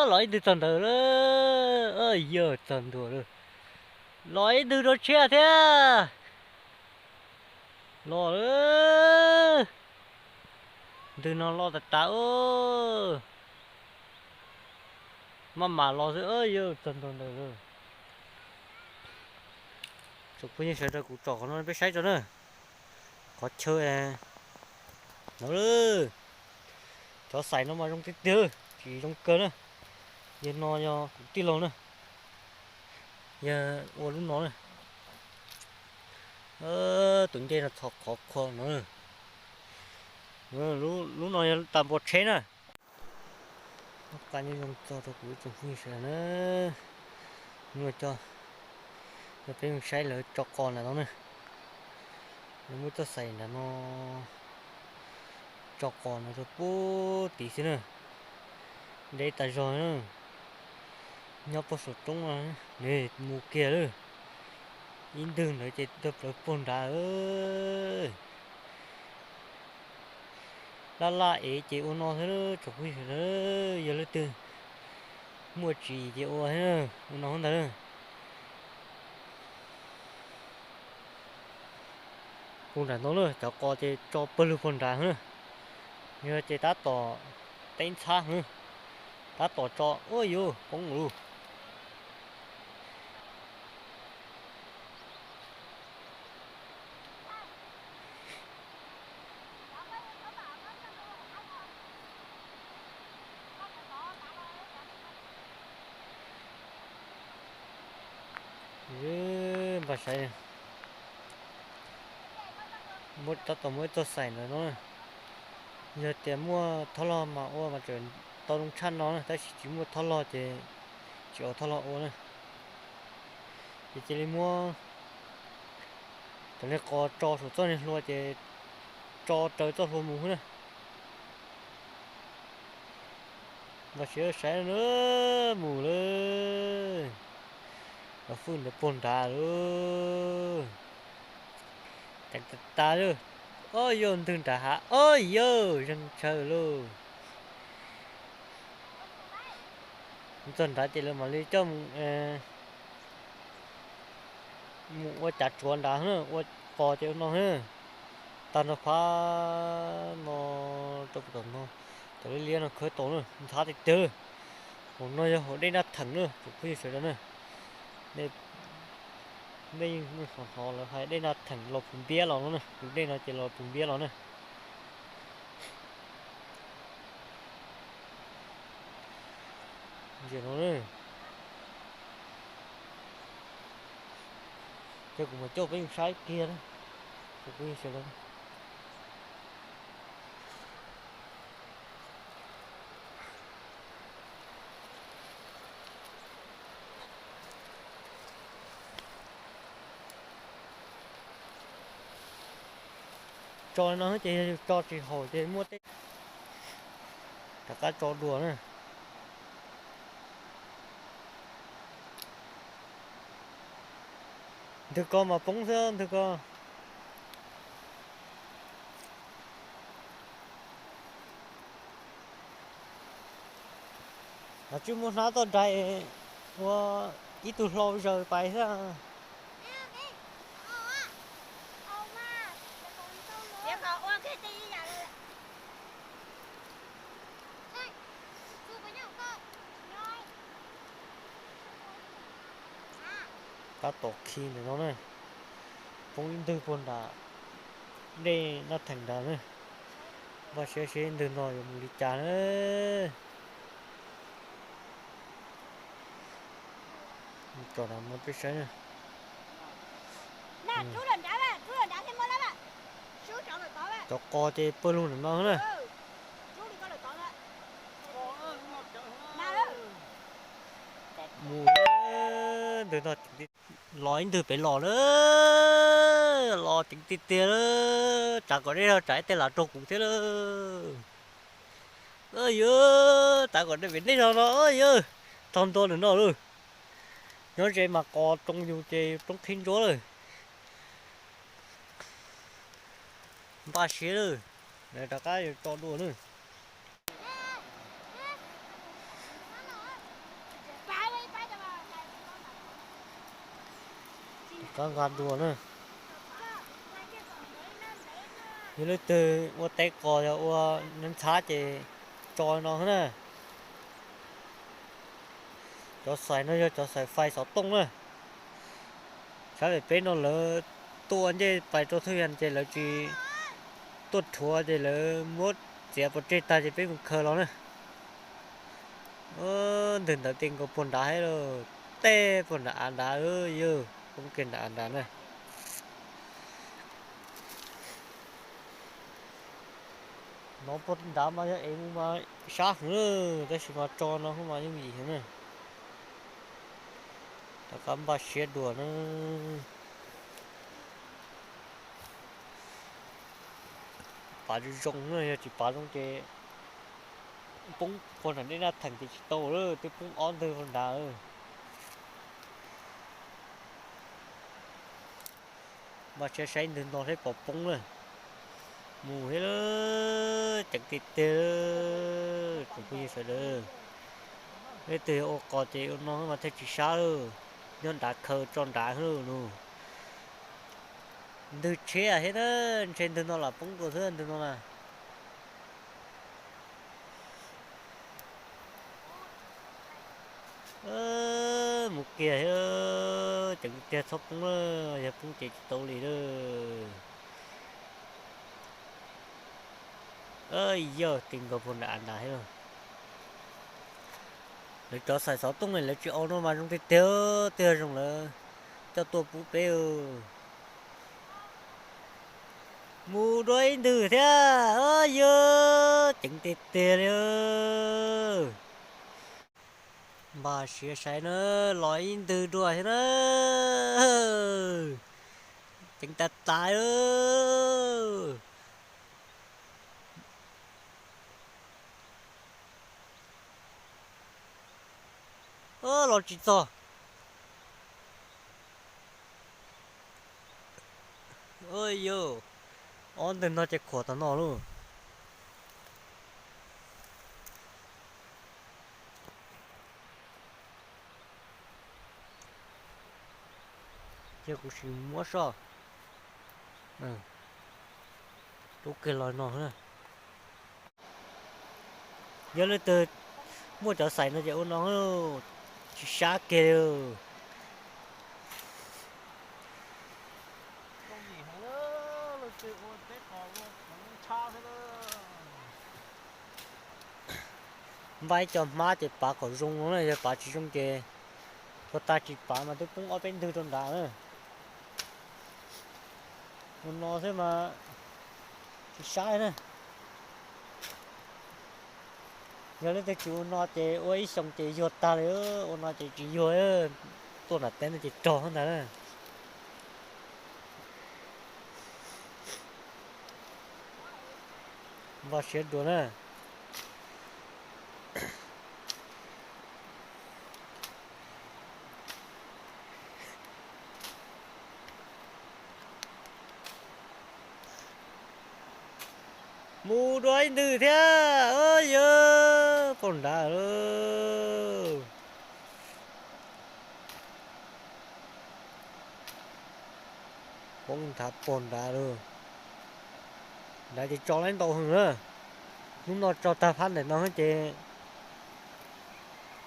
Los ib ntwg txog ntawd lawm, yawg txog ntua lawm. Los ib ntwg rau tshiab thiab. Los lawm. Ntwg no loj tas tas. Maj mam los xwb, yawg txog ntua ntawd lawm. Tsoom phooj ywg sawv daws, kuv tsom qhov no peb saib tso na. Qhov chaw no, cov xais no mas zoo tiag tiag, tsis zoo kawg na. Yawg no yog kuv tij laug na, yawg ua lub no na. Tus ncej no txhos qhov khua no. Lub no yog tas npua tsheb na. Qa nyob zoo txog rau kuv ib tsoom phooj ywg sawv daws na. Hnub no coj peb mus saib lawv tso qos nram no na. Lawv muab txoj xais nram no tso qos no rau pub tid xwb na. Deb tas zog na. Nyob puag saum roob no, nws mus kiag lawm. Ib ntwg ntawd ces tuaj plawv puag nrad. Laj laj ev ces ua no xwb, tsoom phooj ywg sawv daws, yog leej twg muaj tsis ces ua, ua no ntag. Puag nram no na, cov qos ces tso pawg lug puag nrad na. Yog ces tab tom teeb ntxhab, tab tom tso, ua yuv poob lug. Npaj saib, tab tom muaj ib txoj xais ntawd no. Yog tias muaj thob log mas ua mas tseem tau zoo tshaj no na, tab sis tsis muaj thob log ces tsis ua thob log ua na. Ces cia li muab cov niag qos tso saum txoj niag hlua ces tso raws txoj hlua mus xwb na. Npaj siab saib na, mus lawm. Cov fwj ntawd puag nrad lawm. Ceev tas tas lawm. Ob yawg ntwg nram hav, ob yawg zeeg tshaw lauj. Txog nrad ces lawv mam li coj mus, mus ua cav tsuav nrad, ua qos ces ua no. Tag nrho phab no rau tom no, cov liab liab no khawb tau na, ntxhab tiag tiag. Hauv no yog hauv dej Naj Theem na, tsoom phooj ywg sawv daws na. Nej yeej hnov lawv hais dej Naj Theem los Phus Npiab los no na, tus dej no ces los Phus Npiab los na. Ces no, ces kuv mam coj peb mus saib kiag na, tsoom phooj ywg sawv daws. Tso no ces yog yus tso tsis haum ces muaj tej, rov qab tso dua na. Ntwg ko mas poob xwb ntwg ko. Los tsis muaj hnab tuaj daig ua ib tug hlau zaws pais xwb. Tab tom khi ntawm no na, poob ib ntwg puag nram dej Naj Theem nrad na. Npaj siab seb ntwg no yuav mus li cas na. Tsom nram no peb saib na. Cov qos ces pawg lug nram no na. Mus ntwg no, los ib ntwg pem los na. Los ceev tiag tiag, tsav kom dej no tsam ib tej lam raug kuv thiab lauj. Yawg, tsav kom dej pem dej no no, yawg, txog ntua ntawm no lauj. Nyob ze mas qos tsoo yus ces roob qhib ntsuab lawm. Npaj siab lawm, rov qab yuav tso dua na. Nqa nqa dua na. Yog leej twg ua teb qos yog ua ntxhab ces tso no na. Cov xaim no yog cov xaim fais xov tooj na. Sab pem peb no lawv tuaj ncej pais rau thaj yas ces lawv tsis tuaj rhuav ces lawv muab txiav pov tseg tag ces peb mus khaws los na. Ntwg ntawd tej nkaus puag nrad thiab lauj, tej puag nram av nrad, yog poob kiag nram av nrad na. No puag nrad mas yog ev mus mas sab heev, tab sis mas tso no mas yooj yim heev na. Rov qab npaj siab dua na. Pav zoo zoo na, yog tsis pav zoo ces poob puag nram dej Naj Theem ces tsis tau lawm, twb poob ob ntwg puag nrad. Mas saib saib ntwg no thiab pom poob na. Mus thiab, ceev tiag tiag. Tsoom phooj ywg sawv daws, leej twg yog ua qos ces ua no mas thiaj tsis sab lawm. Nyob nrad khaws tso nrad lawm no. Ntwg tshiab thiab na, ntshe ntwg no lam poob dua xwb ntwg no na. Mus kiag thiab, ceev tiag txhob poob na, yog poob ces tsis tau li lawm. Yog ti nkaus puag nram av nrad thiab. Lawv cov xaim xov tooj ne lawv tsis au no mas zoo tiag tiag, twb yog zoo lawv coj tuaj pub peb. Mus dua ib ntwg thiab, yog ceev tiag tiag li. Npaj siab saib na, los ib ntwg dua thiab na. Ceev tas tas. Los tsis txog. Yog, ob ntwg no ces khuam tas no lauj. Cia kuv sim muab soj. Rub kiag los no. Yog leej twg muaj cov xaim no ces ua no, tsis sab kiag li. Npaj ib co hmab ces pav kom zoo no na, yog pav tsis zoo ces tsuas tas tsis pav mas twb poob ob peb ntwg rau nrad na. Ua no xwb mas tsis sab na. Yog leej twg tsis ua no ces ua ib xyoos ces yuag tag li, ua no ces tsis yuag, tuaj nram teb no ces rog ntag na. Npaj siab dua na. Mus dua ib ntwg thiab, yog poob nrad lauj. Poob nrad poob nrad lauj. Nrad ces tso lawm ntau heev na. Hnub no tso tag phab ntawm no ces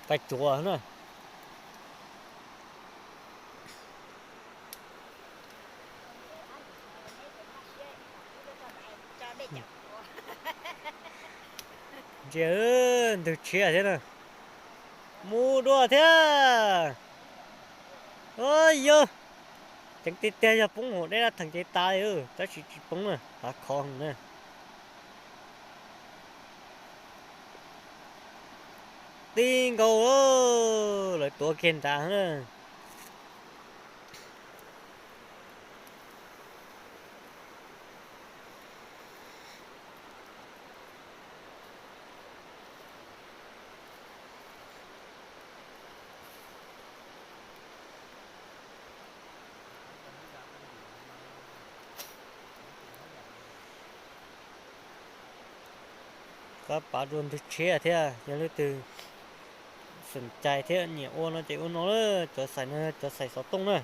pais tsuav na. Ntsia, ntwg tshiab thiab na. Mus dua thiab. Yog, ceev tiag tiag, yog poob hauv dej Naj Theem ces tas li, tab sis tsis poob na, hav khov heev na. Ti nkaus, lawv tuav kiag nrad na. Qab pav dua ntwg tshiab thiab, yog leej twg xeem cai thiab nyiam ua no ces ua no, cov xaim no cov xaim xov tooj na.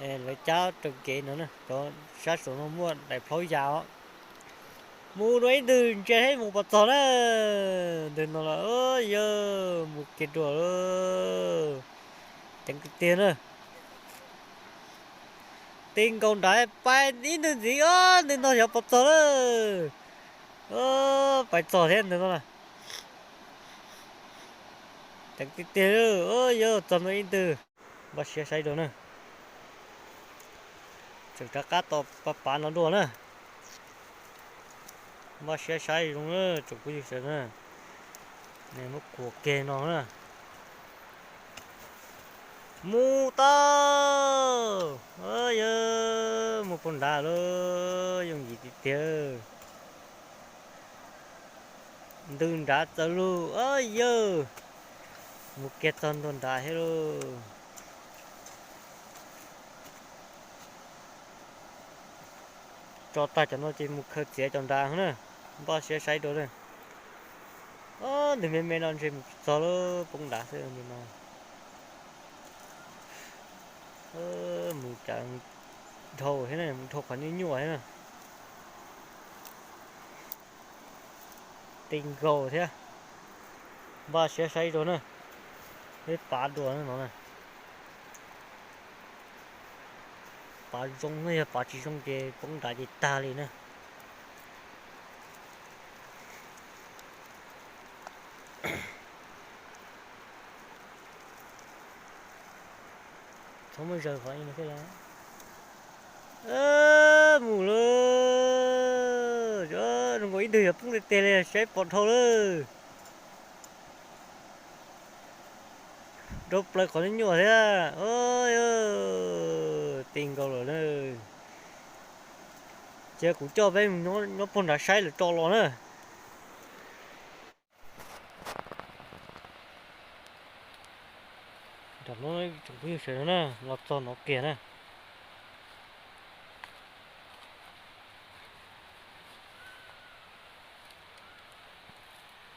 Lawv cab raws kev no na, cov sab saum no muaj daim plhaub yas os. Mus dua ib ntwg ntsia seb mus puas txog na. Ntawm no los yog mus kiag dua lawm. Ceev tiag tiag na. Ti nkaus nrad pais ib ntwg ntxiv, ntawm no xyov puas txog lawm. Pais txog thiab ntawm no na. Ceev tiag tiag, yog txog no ib ntwg. Npaj siab saib dua na. Tseem rov qab tom pav pav no dua na. Npaj siab saib zoo na tsoom phooj ywg sawv daws na. Muab kuas kiag no na. Mus tau. Yog mus puag nrad lawm, yooj yim tiag tiag. Ntws nrad txawv lug, yawg, mus kiag txog ntua nrad thiab lauj. Tso tag cov no ces mus khaws txiav cov nrad na. Npaj siab saib dua na. Ntws me me no ntshe mus tsis txog lawm, poob nrad xwb ntws no. Mus cas dhau thiab na, mus dhau qhov nyuaj nyuaj thiab na. Ti nkaus thiab. Npaj siab saib dua na. Peb pav dua no na. Pav zoo na, yog pav tsis zoo ces poob nrad ces tag li na. Txhob muab zaws qhov no thiab lauj. Mus lawm, zoo nkaus ib ntwg yog poob tiag tiag li, saib pom dhau lawm. Rau plaws qhov nyuaj nyuaj thiab. Ti nkaus lawm na. Cia kuv coj peb mus nyob puag nrad saib lawv tso los na. Nram no tsoom phooj ywg sawv daws na, los txog no kiag na.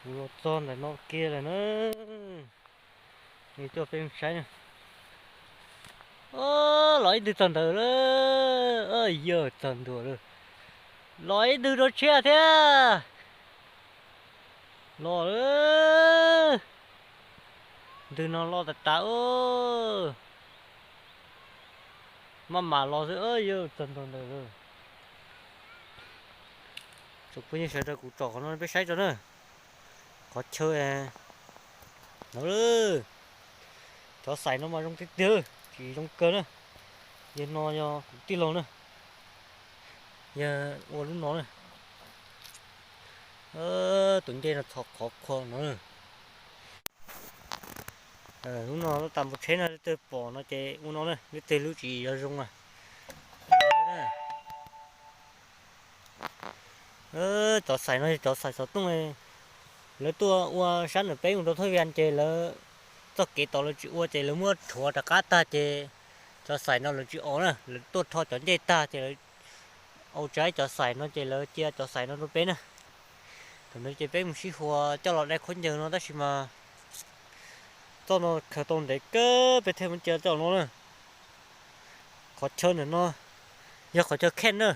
Kuv los txog ntawm no kiag lawm na. Coj peb mus saib na. Los ib ntwg txog ntawd lawm. Yawg txog ntua lawm. Los ib ntwg rau tshiab thiab. Los lawm. Ntwg no los tas tas. Maj mam los xwb, yawg txog ntua ntawd lawm. Tsoom phooj ywg sawv daws, kuv tsom qhov no peb saib tso na. Qhov chaw no, cov xais no mas zoo tiag tiag, tsis zoo kawg na. Yawg no yog kuv tij laug na, yawg ua lub no na. Tus ncej no txhos qhov khua no. Lub no lub tas npoo tsheb no, leej twg pom no ces ua no na, leej twg lub tsis yog zoo na. Cov xais no yog cov xais xov tooj, lawv tuaj ua sab ntawm peb mus rau Thoj Vias ces lawv txoj kev tod lawv tsis ua ces lawv muab rhuav rov qab tag ces cov xais no lawv tsis os na, lawv tuaj rho cov ncej tag ces lawv au tsaib cov xais no ces lawv cia cov xais no rau peb na. Thaum ntawd ces peb mus sib huas coj los dai khaub ncaws no tab sis mas txoj no khaws tau ntev kawg peb thiaj muab cia coj no na. Qhov chaw ntawm no yog qhov chaw kheej na.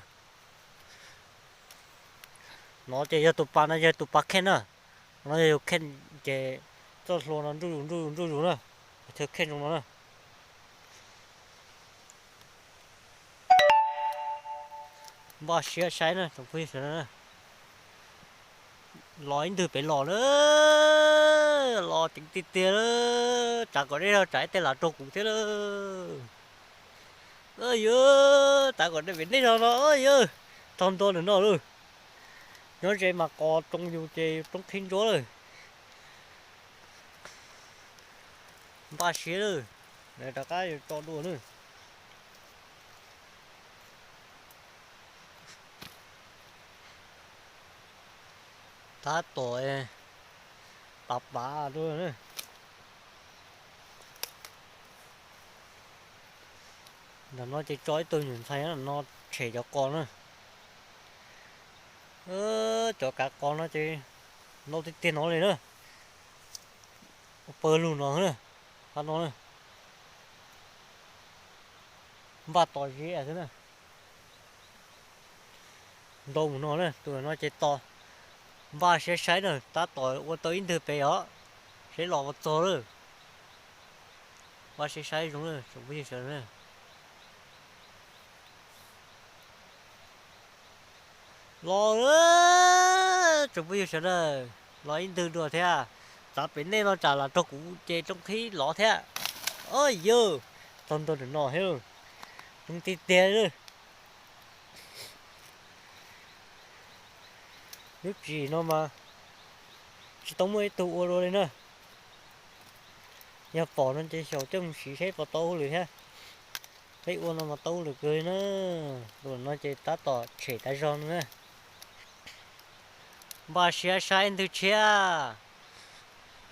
No ces yog tus pas no yog tus pas kheej na. No yog yus kheej ces txoj hlua no nruj zus nruj zus nruj zus na. Qhov chaw kheej zoo no na. Npaj siab saib na tsoom phooj ywg sawv daws na. Los ib ntwg pem los lawm, los ceev tiag tiag lawm, tsav kom deb zog tsam ib tej lam raug kuv thiab lawm. Yawg, tsav kom deb pem deb zog no yawg, txog ntua ntawm no lawm. Nyob ze mas qos tsoo yus ces roob qhib ntsuab lawm. Npaj siab lawm, rov qab yuav tso dua na. Tab tom pav pav dua na. Ntawm no ces tso ib tug nyuam ntxhais no tshem cov qos na. Cov kav qos no ces ntau tiag tiag no li na. Pawg lug no na, qab no na. Npaj tos zeb xwb na. Ntau mus no na, tus no ces tos, npaj siab saib na, tab tom ua tau ib ntwg pem os, seb los puas txog lawm. Npaj siab saib zoo na tsoom phooj ywg sawv daws na. Los, tsoom phooj ywg sawv daws, los ib ntwg dua thiab. Txav pem nej no tsam lam raug kuv ces rooj qhib lov thiab. Oj yog, txog ntua ntawm no thiab, zoo tiag tiag li. Lub tsis no mas tsis tau muaj ib tug ua dua li na. Yog pom no ces xyaum coj mus siv seb puas tau hauj lwm thiab. Peb ua no mas tau hauj lwm kawg li na. Tus no ces tab tom tshem tas zog no na. Npaj siab saib ntwg tshiab,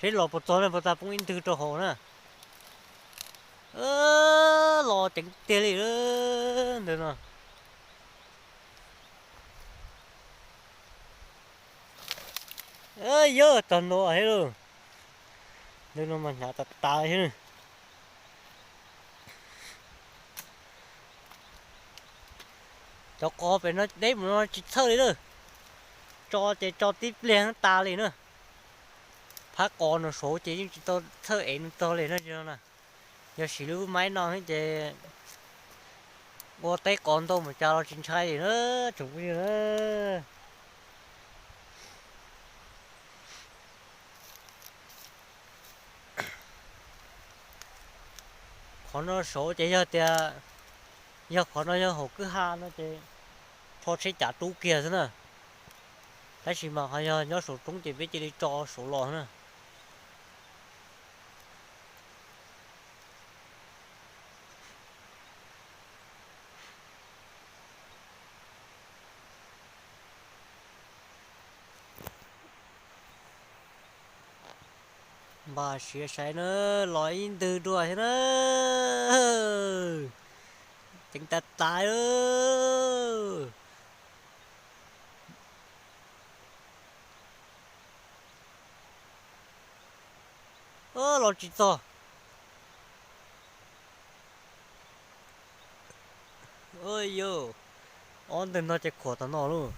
seb los puas txog na, puas tag poob ib ntwg rau hauv na. Los ceev tiag li ntawm no. Yog txog ntua thiab lauj. Ntawm no mas hnyav tas tas thiab. Cov qos pem no deb mus no tsis txhawj li lawm. Tso ces tso tib pliag tas li na. Phab qos no saud ces yeej tsis tau txhawj ev nws txog li na. Yog siv lub maib no ces ua teb qos ntau mus cas los tsis ntshai li na, tsoom phooj ywg na. Qhov no saud ces yog tias, yog qhov no yog hauv kwj ha no ces rho tsheb cav rub kiag xwb na. Tab sis mas qhov yog nyob saum roob ces peb cia li tso saud los na. Npaj siab saib na, los ib ntwg dua thiab na. Ceev tas tas. Los tsis txog. Yog, ob ntwg no ces khuam tom no lauj.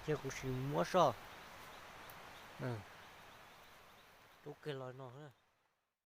Ces kuv sim muab soj. Rub kiag los no.